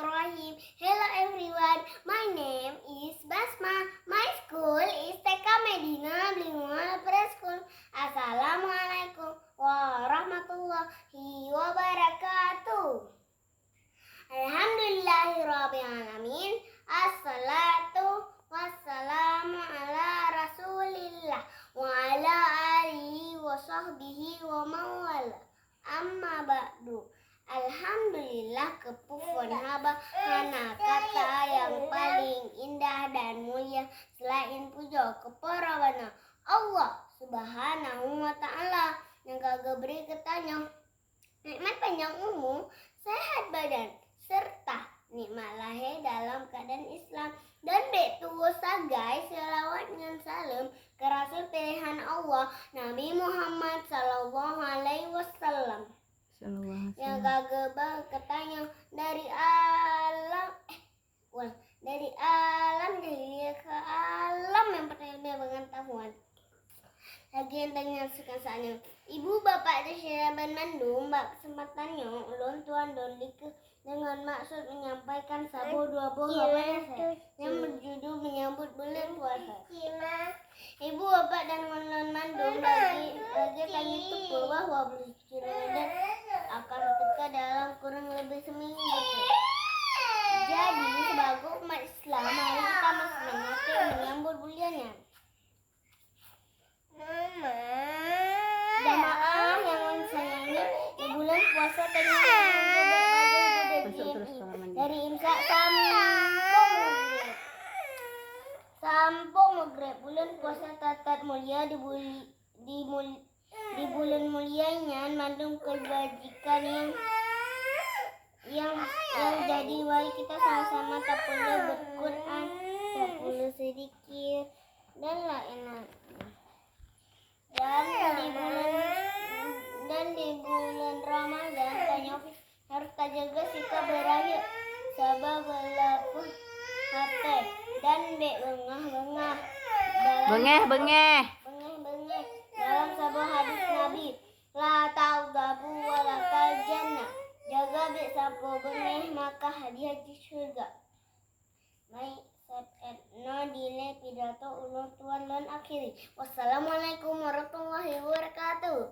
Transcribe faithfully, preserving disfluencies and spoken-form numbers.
Bismillahirrahmanirrahim. Hello everyone, my name is Basma. My school is T K Medina Blingoal Preschool. Assalamualaikum warahmatullahi wabarakatuh. Alhamdulillahirabbil alamin. Assalatu wassalamu ala Rasulillah wa ala alihi wa sahbihi wa mawala. Amma ba'du. Alhamdulillah, keupeue phon haba hana kata nyang paleng indah dan mulia seulaén pujoe keu Rabbana Allah Subhanahu wa Ta'ala nyang ka geubri keu tanyoe nikmat panjang umu, sehat badan, serta nikmat lahé dalam keuadaan Islam. Dan bék tuwoe sagai seulaweuet ngon saleuem keu Rasul piléhan Allah, Nabi Muhammad sallallahu alaihi wasallam, nyang ka geuba keu tanyoe dari alam, eh, wah, dari alam jahiliyah keu alam nyang peureulée beungoh tahuan. Lagée nyang tanyaksikan saat nyoe, ibu, bapak, dan syedara bandum, bak keuseumpatan nyoe ulôn tuan lôn dikeue deungon maksud menyampaikan saboh dua boh haba nasèhat nyang meujudul menyambut buleuen puasa. Ibu, bapak, dan ngon lôn mandum, bagi, bagi tanyoe teupeue bahwa buleuen Ramadan akan teuka dalam kurang lebih seminggu. Jadi, sebagai umat Islam, mari kita bersemangat untuk menyambut bulan nyan. Jamaah yang saya sayangi, di bulan puasa ternyata dari imsak sampai maghrib. Sampai maghrib, bulan puasa that-that mulia di bul-, di mul-, Di buleuen mulia nyan mandum keubajikan nyang, nyang, nyang jadi wajéb kita sama-sama tapeuleueh beuet Quran, tapeuleueh zikir, dan laén-laén. Dan di buleuen, dan di buleuen Ramadan tanyoe harôh tajaga sikap beurayeuk, saba beulapeuh até, dan bék beungéh-beungéh. Dalam beungéh-beungéh. Beungéh-beungéh. Dalam saboh hadis Nabi, "La taghdabu wa la tajanna." Jaga bék sapeue beungéh, maka hadiah di syeuruga. Baik, saat nyoe dilée pidato ulôn tuan lôn akhiri. Wassalamualaikum warahmatullahi wabarakatuh.